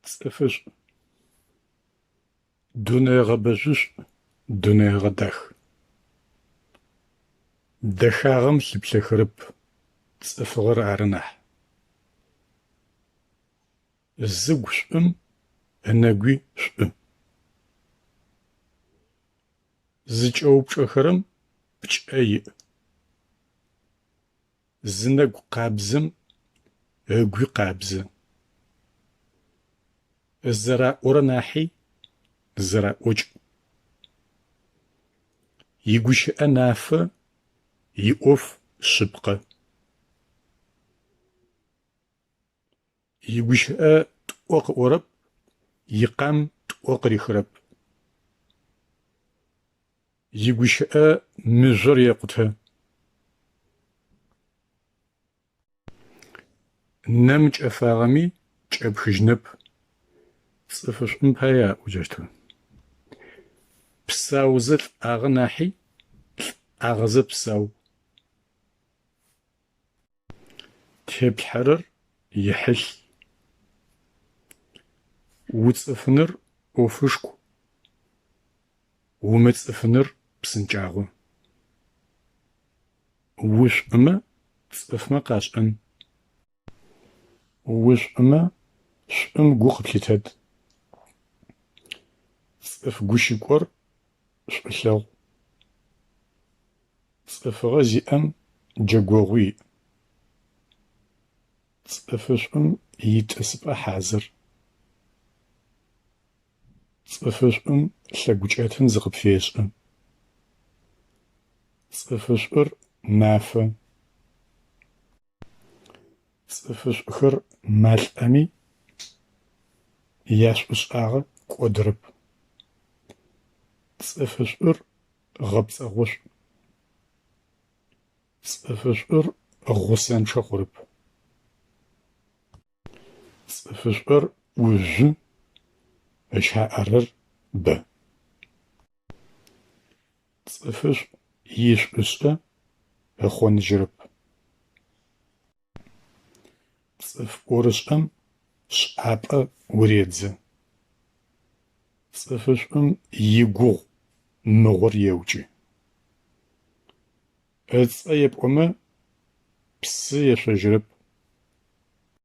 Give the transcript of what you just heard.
Цӏыфышӏу. Дунэе гъэбэжъушӏу, дунэе гъэдах. Дэхагъэм лъыплъэхэрэп, цӏыфыгъэр ары нахь. Зыгу шӏум ынэгуи шӏу. Зыкӏэупчӏэхэрэм пкӏэ иӏ. Зынэгу къабзэм ыгуи къабзэ. Зэраӏорэ нахьи зэраӏокӏ. Игущыӏэ нафэ, иӏоф шъыпкъэ. Игущыӏэ тӏо къыӏорэп, икъам тӏо къырихырэп. Игущыӏэ мыжъор екъутэ. Нэм кӏэфагъэми кӏэпхыжьынэп. Цӏыфышӏум пае аӏо джащтэу. Псаузэ лӏагъэ нахьи лӏагъэзэ псау. Теплъхьэрэр ихьылъ. Уцӏыфыныр ӏофышху, умыцӏыфыныр псынкӏагъо. Ушӏумэ цӏыфмэ къашӏэн. Ушӏумэ шӏум гу къыплъитэт. Цӏыф гущыкӏор шӏулъэгъу. Цӏыфыгъэ зиӏэм джэгогъуи иӏ. Цӏыфышӏум итӏысыпӏэ хьазыр. Цӏыфышӏум лъэгукӏэтын зыкъыпфешӏы. Цӏыфышӏур нафэ. Цӏыфышӏухэр малӏэми яшӏушӏагъэ кӏодырэп. Цӏыфышӏур гъэпцӏэгъошӏу. Цӏыфышӏур гъусэнчъэ хъурэп. Цӏыфышӏур ӏужъу, ыщаӏэрэр бэ. Цӏыфышӏу ишӏушӏэ ыхъоныжьырэп. Цӏыф ӏорышӏэм шӏапӏэ уредзэ. Цӏыфышӏум игугъу мыгъор еукӏы. Ыцӏэ епӏомэ, псы ешъожьырэп.